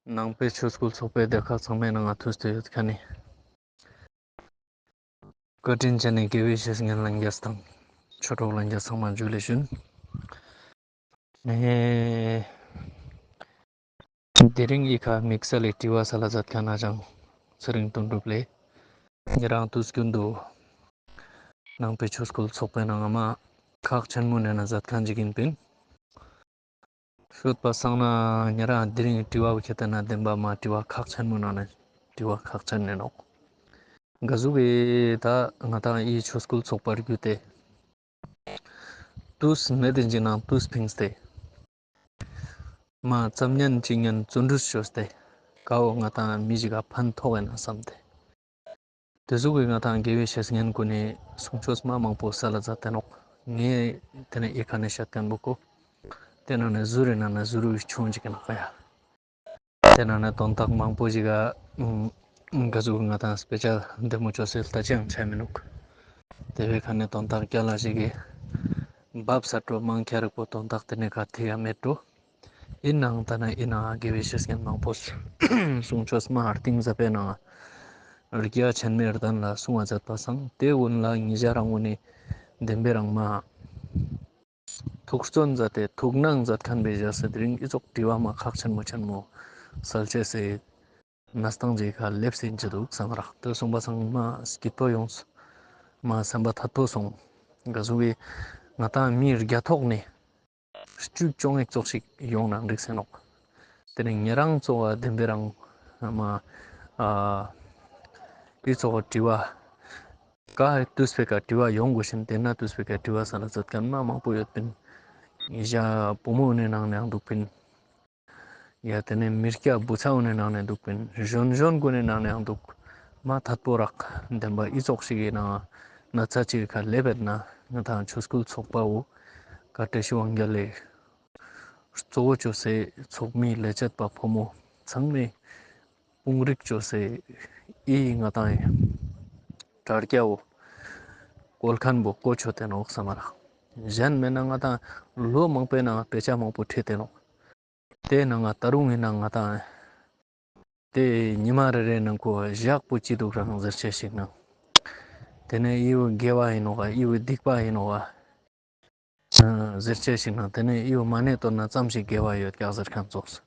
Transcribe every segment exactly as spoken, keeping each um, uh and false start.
ནང་པའི་ཆོས་སྐུལ་ཚོགས་པའི་སྡེ་ཁག་ཚང་མའི་ནང་ང་ཐུགས་སྟོད་ཡོད་ཁན་ནི་བཀའ་དྲིན་ཅན་ནི་དགེ་བའི་བཤེས་གཉེན་ལྷན་རྒྱས་དང་ཆོས་གྲོགས་ལྷན་རྒྱས་ཚང་མ་ཇུ་ལེ་ཞུན། ཨེ། དེ་རིང་འི་ཁ་དམིགས་བསལ་ལི་དྲི་བ་སལ་ལ་མཛད་ཁན་ན་ཅང་ཚེ་རིང་དོན་གྲུབ་ལེ། ཉེ་རང་དུས་རྒྱུན་དུ་ནང་པའི་ཆོས་སྐུལ་ཚོགས་པའི་ནང་ང་མ་ཁག་ཆེན་མོ་ནེ་ན་མཛད་ཁན་ཅིག་ཨིན་པིན། ཤོད་པ་སང་ན་ཉེ་རང་དེ་རིང་དྲི་བ་བོ་ཁྱེད་ལྟ་ན་བདེན་པ་མ་དྲི་བ་ཁག་ཆེན་མོ་ནང་ནེ་དྲི་བ་ཁག་ཆེན་ནེ་ནོག་ག་ཟུག་གི་ད་ང་ཏང་འི་ཆོས་སྐུལ་ཚོགས་པ་བརྒྱུད་དེ་དུས་ནེ་དེ་ཅིག་ནང་དུས་ཕིངས་ཏེ་མ་ཙམ་ཉན་ཅིག་ཉན་བརྩོན་འགྲུས་ཅོས་ཏེ་ག་བོ་ང་ཏང་མི་ཞིག་ག་ཕན་ཐོགས་ཨིན་ན་བསམ་སྟེ། དེ་ཟུག་གི་ང་ཏང་དགེ་བའི་བཤེས་གཉེན་གུན་ནི་གསུང་ཆོས་མ་མང་པོ་སལ་ལ་མཛད་དེ་ནོག་ངའི་དེ་ནེ་འི་ཁ་ནེ་ཤད་ཁན་བོ་ཁོ། དེ་ནང་ནེ་ཟུར་རེ་ནང་ནེ་ཟུར་རེ་ཆུང་ཅིག་ཨིན་ནོག་ཡ། དེ་ནང་ནེ་དོན་དག་མང་པོ་ཞིག་ག་ག་ཟུག་ང་ཏང་དཔེ་ཆ་བདེ་མོ་ཅོས་སེ་ལྟ་ཅེས་ཡང་ཆ་མི་ནུག་དེ་བོའི་ཁ་ནེ་དོན་དག་རྒྱལ་ལ་ཞིག་གི་བབ་ས་སྤྲོ་མང་ཁྱ་རིག་པོ་དོན་དག་དེ་ནེ་ག་ཐེ་ཡ་མེད་འགྲོ། ཨིན་ནའང་ད་ན་ཨིན་ནའང་དགེ་བའི་བཤེས་གཉེན་མང་པོས་གསུང་ཆོས་མ་རྟིང་ཟབ་པའི་ནང་རྒྱ་ཆེན་མོའི་གདན་ལ་གསུང་བ་མཛད་པ་སང་དེ་གུན་ལ་ཉེ་ཞ་རང་གུན་ནི་བདེན་པའི་རང་མ་ཐུགས་བརྩོན་མཛད་དེ་ཐུགས་སྣང་མཛད་ཁན་བོའི་ཞག་སེ་དེ་རིང་འི་ཙོགས་དྲི་བ་མ་ཁག་ཆེན་མོ་ཆེན་མོ་སལ་ཅེས་སི་གནས་སྟངས་ཅིག་ག་ལེབས་སེ་ཨིན་ཅི་འདུག་བསམ་རག་དེ་གསུངས་པ་སང་མ་སྐྱིད་པོ་ཡོངས། མ་སེམས་པ་ཐད་པོ་སོང་། ག་ཟུག་གི་ང་ཏང་མི་བརྒྱ་ཐོག་ནེ་བཅུ་བཅོ་ལྔ་ཙོགས་ཤིག་ཡོང་ན་འགྲིག་སེ་ནོག་དེ་ནེ་ཉེ་རང་ཙོགས་བདེན་པའི་རང་མ་ཨ་འི་ཙོགས་དྲི་བ་ག་དུས་པེ་ཀ་དྲི་བ་ཡོང་དགོས་ཤིན་དེ་ན་དུས་པེ་ཀ་དྲི་བ་སལ་ལ་མཛད་ཁན་མ་མང་པོ་ཡོད་པིན། ཉེ་ཞ་བུ་མོ་ནི་ནང་ནེ་ཡང་འདུག་པིན། ཡ་དེ་ནེ་མི་སྐྱ་བུ་ཚ་གུན་ནི་ནང་ནེ་འདུག་པིན། གཞོན་གཞོན་གུན་ནི་ནང་ནེ་ཡང་འདུག་མ་ཐད་པོ་རག་བདེན་པ་འི་ཙོགས་ཤིག་གི་ནང་ན་ཚ་ཅིག་ག་ལེབས་པེད་ན་ང་ཏང་ཆོས་སྐུལ་ཚོགས་པ་བོ་ག་བཀྲ་ཤིས་དབང་རྒྱལ་ལེ་གཙོ་བོ་ཅོས་སེ་ཚོགས་མི་ལས་བྱེད་པ་ཕོ་མོ་ཚང་མའི་དཔུང་རིགས་ཅོས་སེ་འི་ང་ཏང་དྲ་རྒྱ་བོ་བཀོལ་ཁན་བོ་གོ་ཆོད་དེ་ནོག་བསམ་རག་གཞན་མེད་ན་ང་ཏང་ལོ་མང་པོའི་ནང་དཔེ་ཆ་མང་པོ་ཁྲིད་དེ་ནོག་དེ་ནང་ང་ད་རུང་ཨིན་ན་ང་ཏང་དེ་ཉི་མ་རེ་རེ་ནང་ཁོ་ཞག་པོ་ཅི་འདུག་རང་ཟེར་ཅེས་ཤིག་ནང་དེ་ནེ་འི་བོ་དགེ་བ་ཨིན་ནོག་ག་འི་བོ་སྡིག་པ་ཨིན་ནོག་ག་ཟེར་ཅེས་ཤིག་ནང་དེ་ནེ་འི་བོ་མ་ཎི་བཏོན་ན་ཙམ་ཞིག་དགེ་བ་ཡོད་ཀྱག་ཟེར་ཁན་ཙོགས།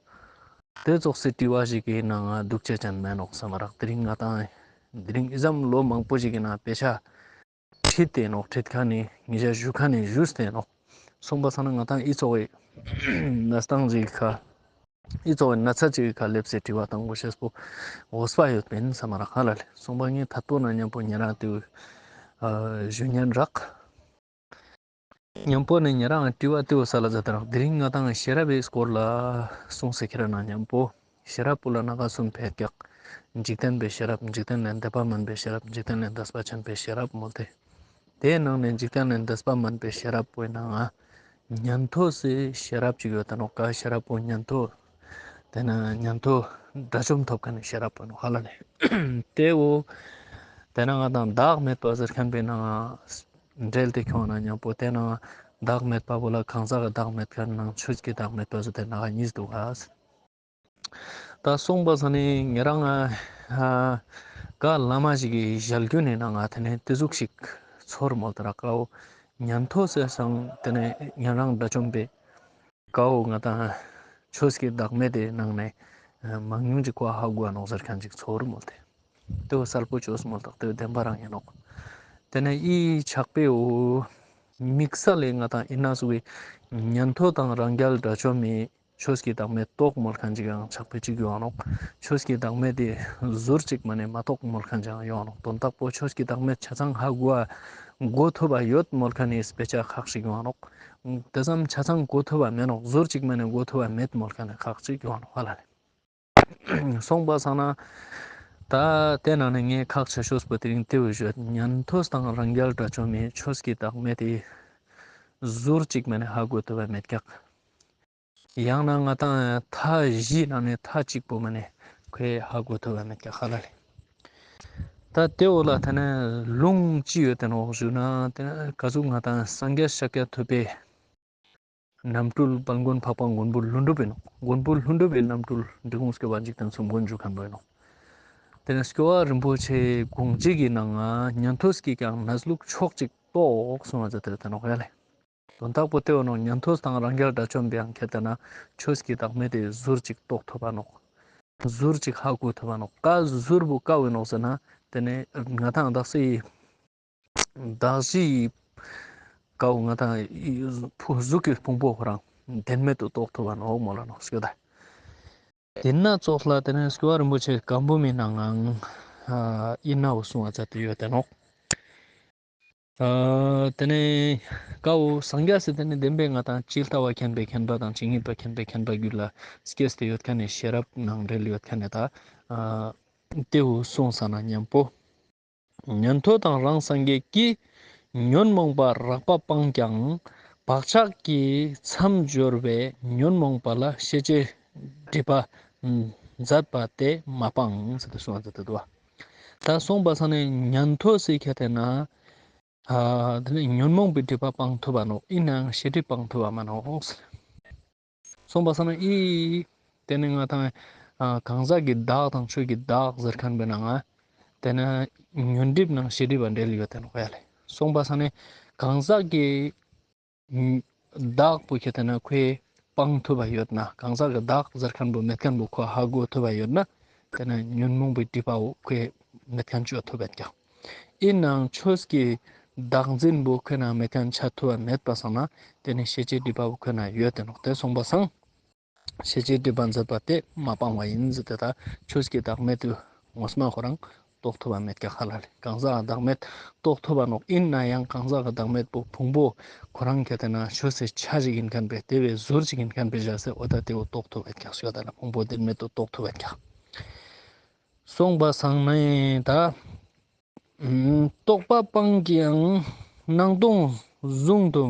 དེ་ཙོགས་སི་དྲི་བ་ཞིག་གི་ནང་ང་འདུག་ཅེས་ཅན་མེད་ནོག་བསམ་རག་དེ་རིང་ང་ཏང་དེ་རིང་འི་ཙམ་ལོ་མང་པོ་ཞིག་གི་ནང་དཔེ་ཆ་ཁྲིད་དེ་ནོག་ཁྲིད་ཁན་ནི་ཉེ་ཞ་ཞུ་ཁན་ནི་ཞུས་ཏེ་ནོག་སོང་པ་སང་ན་ང་ཏང་འི་ཙོགས་སི་གནས་སྟངས་ཅིག་ག་འི་ཙོགས་སི་ན་ཚ་ཅིག་ག་ལེབས་སེ་དྲི་བ་བཏང་དགོས་ཤེས་པོ་འོས་པ་ཡོད་པིན་བསམ་རག་ཧ་ལ་ལེ། སོང་པ་ངས་ཐད་པོ་ན་མཉམ་པོ་ཉེ་རང་དེ་ཞུ་ཉན་རག་མཉམ་པོ་ནེ་ཉེ་རང་དྲི་བ་དེ་བོ་སལ་ལ་མཛད་དེ་རག་དེ་རིང་ང་ཏང་ཤེས་རབ་བི་སྐོར་ལ་གསུངས་སེ་ཁྱེར་ན་མཉམ་པོ་ཤེས་རབ་པོ་ལ་ན་ག་གསུམ་ཕེད་ཀྱག་འཇིག་རྟེན་པའི་ཤེས་རབ། འཇིག་རྟེན་ལས་འདས་པ་མིན་པའི་ཤེས་རབ། འཇིག་རྟེན་ལས་འདས་པ་ཆེན་པོའི་ཤེས་རབ་མོལ་ཏེ། དེའི་ནང་ནེ་འཇིག་རྟེན་ལས་འདས་པ་མིན་པའི་ཤེས་རབ་པོའི་ནང་ང་ཉན་ཐོས་སི་ཤེས་རབ་ཅིག་ཡོད་དེ་ནོག་ག་ཤེས་རབ་པོ་ཉན་ཐོས། དེ་ནེ་ཉན་ཐོས་དགྲ་བཅོམ་ཐོབ་ཁན་ནི་ཤེས་རབ་པོ་ནོག་ཧ་ལ་ལེ། དེ་བོ་དེ་ནེ་ང་ཏང་བདག་མེད་པ་ཟེར་ཁན་པོའི་ནང་ང་འབྲེལ་ཏེ་ཁྱོང་ན་མཉམ་པོ་དེ་ནང་བདག་མེད་པ་བོ་ལ་གང་ཟག་གི་བདག་མེད་ཁན་ནང་ཆོས་ཀྱི་བདག་མེད་པ་ཟེར་དེ་ནང་གཉིས་འདུག་ག་ད་སོང་པ་སང་ནི་ཉེ་རང་ང་ག་བླ་མ་ཞིག་གི་ཞལ་རྒྱུན་ནི་ནང་ང་དེ་ནེ་དེ་ཟུག་ཤིག་ཚོར་མོལ་ཏེ་རག་ག་བོ་ཉན་ཐོས་ཟེར་སང་དེ་ནེ་ཉན་རང་དགྲ་བཅོམ་པའི་ག་བོ་ང་ཏང་ཆོས་ཀྱི་བདག་མེད་དེ་ནང་ནེ་མང་ཉུང་ཅིག་གོ་ཧ་གོ་ནོག་ཟེར་ཁན་ཅིག་ཚོར་མོལ་ཏེ། དེ་བོ་གསལ་པོ་ཅོས་མོལ་ཏེ་དེ་བོ་བདེན་པ་རང་ཨིན་ནོག་དེ་ནེ་འི་ཕྱག་དཔེ་བོ་དམིགས་བསལ་ལེ་ང་ཏང་ཨིན་ན་སུ་གི་ཉན་ཐོས་དང་རང་རྒྱལ་དགྲ་བཅོམ་མི་ཆོས་ཀྱི་བདག་མེད་རྟོགས་མོལ་ཁན་ཅིག་ཡང་ཕྱག་དཔེ་ཅིག་ཡོང་ནོག་ཆོས་ཀྱི་བདག་མེད་དེ་ཟུར་ཅིག་མ་ནེ་མ་རྟོགས་མོལ་ཁན་ཅིག་ཡང་ཡོང་ནོག་དོན་དག་པོ་ཆོས་ཀྱི་བདག་མེད་ཆ་ཚང་ཧ་གོ་གོ་ཐུབ་པ་ཡོད་མོལ་ཁན་ནི་དཔེ་ཆ་ཁག་ཅིག་ཡོང་ནོག་དེ་ཙམ་ཆ་ཚང་གོ་ཐུབ་པ་མེད་ནོག་ཟུར་ཅིག་མ་ནེ་གོ་ཐུབ་པ་མེད་མོལ་ཁན་ནི་ཁག་ཅིག་ཡོང་ནོག་ཧ་ལ་ལེ། སོང་པ་སང་ན་ད་དེ་ནང་ནེ་ངས་ཁག་ཆེ་ཤོས་པོ་དེ་རིང་དེ་བོ་ཞུ། ཉན་ཐོས་དང་རང་རྒྱལ་དགྲ་བཅོམ་མི་ཆོས་ཀྱི་བདག་མེད་དེ་ཟུར་ཅིག་མ་ནེ་ཧ་གོ་ཐུབ་པ་མེད་ཀྱག་ཡང་ན་ང་ཏང་མཐའ་བཞིའི་ནང་ནེ་མཐའ་གཅིག་པོ་མ་ནེ་ཁོས་ཧ་གོ་ཐུབ་པ་མེད་ཀྱག་ཧ་ལ་ལེ། ད་དེ་བོ་ལ་ཐ་ན་ལུང་ཅི་ཡོད་དེ་ནོག་ཞུ་ན་དེ་ནེ་ག་ཟུག་ང་ཏང་སངས་རྒྱས་ཤཱཀྱ་ཐུབ་པའི་ རྣམ་འཕྲུལ་དཔལ་མགོན་འཕགས་པ་མགོན་པོ་ཀླུ་སྒྲུབ་ཨིན་ནོག། མགོན་པོ་ཀླུ་སྒྲུབ་པའི་རྣམ་འཕྲུལ་འབྲི་གུང་སྐྱོབ་པ་འཇིག་རྟེན་གསུམ་མགོན་ཞུ་ཁན་བོ་ཨིན་ནོག། ཏེ་ནེ་སྐྱོབ་པ་རིན་པོ་ཆེ་དགོངས་གཅིག་གི་ནང་ང་ཉན་ཐོས་ཀྱིས་ཀྱང་གནས་ལུགས་ཕྱོགས་གཅིག་རྟོགས་གསུངས་པ་ཟེར་ཏེ་ཡོད་ཏེ་ནོག་ཡ་ལེ། དོན་དག་པོ་ཏེ་བོ་ནོག། ཉན་ཐོས་དང་རང་རྒྱལ་དགྲ་བཅོམ་པའང་ཁྱེར་ཏེ་ན་ཆོས་ཀྱི་བདག་མེད་དེ་ཟུར་གཅིག་རྟོགས་ཐུབ་པ་ནོག། ཟུར་གཅིག་ཧ་གོ་ཐུབ་པ་ནོག། ཀ་ཟུར་བོ་ཀ་བོ་ཨིན་ནོག་ཟེར་ན་ཏེ་ནེ་ང་དང་བདག་སའི་བདག་གཞིའི་ཀ་བོ་ང་དང་ཕུ་གཟུགས་ཀྱི་ཕུང་པོ་ཁོ་རང་བདེན་མེད་དུ་རྟོགས་ཐུབ་པ་ནོག་མོལ་ལ་ནོག་སྐྱོད་ད། ཏེ་ན་ཙོགས་ལ་ཏེ་ནེ་སྐྱོབ་པ་རིན་པོ་ཆེ་ག་བུམ་མི་ནང་ང་ཨིན་ན་བོ་གསུངས་པ་ཟེར་ཏེ་ཡོད་ཏེ་ནོག། ཨ་ཏེ་ནེ་ཀ་བོ་སངས་རྒྱས་སི་ཏེ་ནེ་བདེན་པའི་ང་དང་ཇི་ལྟ་བ་མཁྱེན་པའི་མཁྱེན་པ་དང་ཇི་སྙེད་པ་མཁྱེན་པའི་མཁྱེན་པ་རྒྱུད་ལ་སྐྱེས་ཏེ་ཡོད་ཁན་ནི་ཤེས་རབ་ནང་འབྲེལ་ཡོད་ཁན་ནི་ད་ཨ་ཏེ་བོ་གསུངས་ས་ན་ཉམ་པོ། ཉན་ཐོས་དང་རང་སངས་རྒྱས་ཀྱིས་ཉོན་མོངས་པ་རགས་པ་སྤངས་ཀྱང་བག་ཆགས་ཀྱིས་མཚམས་སྦྱོར་བའི་ཉོན་མོངས་པ་ལ་ཤེས་བྱའི་སྒྲིབ་པ་མཛད་པ་དེ་མ་སྤངས་ཟེར་ཏེ་གསུངས་ཏེ་འདུག། ད་གསུངས་པ་སང་ནི་ཉན་ཐོས་སི་ཁྱེར་ཏེ་ན་ཨ་ཏེ་ནེ་ཉོན་མོངས་པའི་སྒྲིབ་པ་སྤང་ཐུབ་པ་ནོག། ཨིན་ནའང་ཤེས་སྒྲིབ་སྤང་ཐུབ་པ་མ་ནོག། གསུངས་པ་སང་ན་ཨི་ཏེ་ནེ་ང་དང་ཨ་གང་ཟག་གི་བདག་དང་ཆོས་ཀྱི་བདག་ཟེར་ཁན་བོའི་ནང་ང་ཏེ་ནེ་ཉོན་སྒྲིབ་ནང་ཤེས་སྒྲིབ་བ་འབྲེལ་ཡོད་ཏེ་ནོག་ཡ་ལེ། གསུངས་པ་སང་ནི་གང་ཟག་གི་བདག་པོ་ཁྱེར་ཏེ་ན་ཁོའི་སྤང་ཐུབ་པ་ཡོད་ན་གང་ཟག་གི་བདག་ཟེར་ཁན་བོ་མེད་ཁན་བོ་ཁོ་ཧ་གོ་ཐུབ་པ་ཡོད་ན་ཏེ་ནེ་ཉོན་མོངས་པའི་སྒྲིབ་པ་བོ་ཁོའི་མེད་ཁན་ཅོ་ཐུབ་པ་ཀྱང་། ཨིན་ནའང་ཆོས་ཀྱི་བདག་འཛིན་བོ་ཁོའི་ནང་མེད་ཁན་ཆ་ཐུབ་པ་མེད་པ་སང་ན་ཏེ་ནེ་ཤེས་བྱའི་སྒྲིབ་པ་བོ་ཁོའི་ནང་ཡོད་ཏེ་ནོག། ཏེ་གསུངས་པ་སང་ཤེས་བྱའི་སྒྲིབ་པ་མཛད་པ་དེ་མ་སྤང་བ་ཡིན་ཟེར་ཏེ་ད་ཆོས་ཀྱི་བདག་མེད་དུ་ངོ་མ་ཁོ་རང་རྟོགས་ཐུབ་པ་མེད་ཀྱག་ཧ་ལ་ལེ། གང་ཟག་བདག་མེད་རྟོགས་ཐུབ་པ་ནོག། ཨིན་ནའང་གང་ཟག་གི་བདག་མེད་པོ་ཕུང་པོ་ཁོ་རང་ཁྱེར་ཏེ་ན་ཆོས་སི་ཆ་ཞིག་ཨིན་ཁན་པེ་ཏེ་བོའི་ཟུར་ཞིག་ཨིན་ཁན་པེ་བཞག་སྟེ་འོ་ད་ཏེ་བོ་རྟོགས་ཐུབ་པ་ཀྱག་ཞུ་ད་ལ་ཕུང་པོ་བདེན་མེད་དུ་རྟོགས་ཐུབ་པ་ཀྱག། གསུངས་པ་སང་ནི་ད་རྟོག་པ་སྤངས་ཀྱང་སྣང་སྟོང་གཟུང་དུ་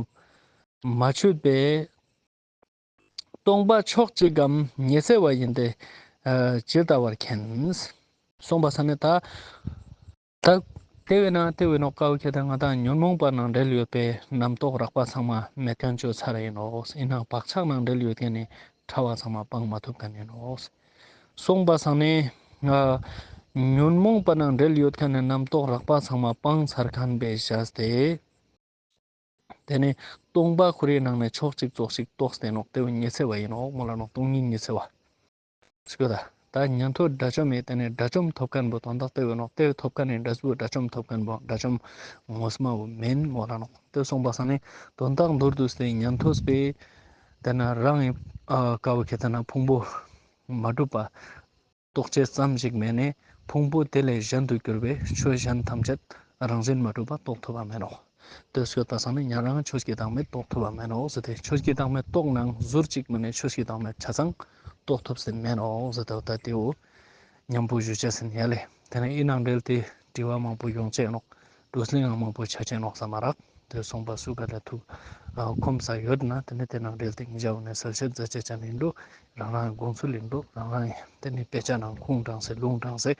མ་ཆུད་པས། སྟོང་པ་ཕྱོགས་གཅིག་གམ་ཉི་ཚེ་བ་ཡིན་ཏེ། ཨ་ཇི་ལྟ་བར་མཁྱེན། གསུངས་པ་སང་ནི་ད་ད་ཏེ་བོའི་ནང་ཏེ་བོའི་ནང་ཀ་བོ་ཁྱེར་ཏེ་ན་ང་དང་ཉོན་མོངས་པ་ནང་འབྲེལ་ཡོད་པའི་རྣམ་རྟོག་རགས་པ་ཚང་མ་མེད་ཁན་ཅོ་ཚར་ཡིན་ནོག། ཨིན་ནའང་བག་ཆགས་ནང་འབྲེལ་ཡོད་ཁན་ནི་ཕྲ་བ་ཚང་མ་སྤང་མ་ཐུབ་ཁན་ཡིན་ནོག། གསུངས་པ་སང་ནི་ཨ་ཉོན་མོངས་པ་ནང་འབྲེལ་ཡོད་ཁན་ནི་རྣམ་རྟོག་རགས་པ་ཚང་མ་སྤངས་ཚར་ཁན་པེ་བཞག་སྟེ། ཏེ་ནེ་སྟོང་པ་ཁོ་རའི་ནང་ནེ་ཕྱོགས་གཅིག་ཙོགས་ཤིག་རྟོགས་ཏེ་ནོག། ཏེ་བོ་ཉི་ཚེ་བ་ཡིན་ནོག་མོལ་ལ་ནོག། སྟོང་ཉིད་ཉི་ཚེ་བ། སྐྱོད་ད། ད་ཉན་ཐོས་དགྲ་བཅོམ་མེད་ཏེ་ནེ་དགྲ་བཅོམ་ཐོབ་ཁན་བོ་དོན་དག་ཏེ་བོ་ནོག། ཏེ་བོ་ཐོབ་ཁན་ནི་འབྲས་བུ་དགྲ་བཅོམ་ཐོབ་ཁན་བོ་དགྲ་བཅོམ་ངོ་མ་བོ་མེན་མོལ་ལ་ནོག། ཏེ་གསུངས་པ་སང་ནི་དོན་དག་མདོར་བསྡུས་ཏེ་ཉན་ཐོས་པེ་ཏེ་ན་རང་ཨ་ཀ་བོ་ཁྱེར་ཏེ་ན་ཕུང་པོ་མ་གྲུབ་པ་རྟོགས་ཅེས་ཙམ་ཞིག་མེན་ནེ་ཕུང་པོ་དེ་ལས་གཞན་དུ་གྱུར་པའི་ཆོས་གཞན་ཐམས་ཅད་རང་བཞིན་མ་གྲུབ་པ་རྟོགས་ཐུབ་པ་མེན་ནོག། ཏེ་སྐྱོད་པ་སང་ནི་ཉན་རང་ཆོས་ཀྱི་བདག་མེད་རྟོགས་ཐུབ་པ་མེན་ནོག་ཟེར་ཏེ་ཆོས་ཀྱི་བདག་མེད་རྟོགས་ནའང་ཟུར་གཅིག་མེན་ནེ་ཆོས་ཀྱི་བདག་མེད་ཆ་ཚང་རྟོགས་ཐུབ་སེ་མེན་ནོག་ཟེར་ཏེ་འོ་ད་ཏེ་བོ་ཉམ་པོ་ཞུ་ཅེས་ཡིན་ཡ་ལེ། ཏེ་ནེ་ཨི་ནང་འབྲེལ་ཏེ་དྲི་བ་མང་པོ་ཡོང་ཅེས་ནོག། བགྲོ་གླེང་ཡང་མང་པོ་ཆ་ཅེས་ནོག་བསམ་མ་རག། ཏེ་གསུངས་པ་སུ་ག་ལ་ཐུགས་ཨ་ཁོམ་ས་ཡོད་ན་ཏེ་ནེ་ཏེ་ནང་འབྲེལ་ཏེ་ཉེ་ཞའོ་ནེ་གསལ་བཤད་མཛད་ཅེས་ཅན་ཡིན་འགྲོ། རང་རང་དགོངས་ཚུལ་ཡིན་འགྲོ། རང་རང་ཏེ་ནེ་དཔེ་ཆ་ནང་ཁུངས་དྲངས་སེ་ལུང་དྲངས་སེ་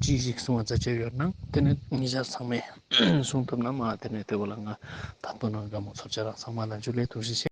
ཅི་ཞིག་གསུངས་པ་མཛད་ཅེས་ཡོད་ན་ཏེ་ནེ་ཉེ་ཞ་ཚང་མས་གསུང་ཐུབ་ན་མ་ཏེ་ནེ་ཏེ་བོ་ལ་ང་དང་པོ་ནང་དགའ་མོ་ཚོར་ཅེས་རག། ཚང་མ་ལ་འཇུ་ལེ། ཐུགས་རྗེ་ཆེ།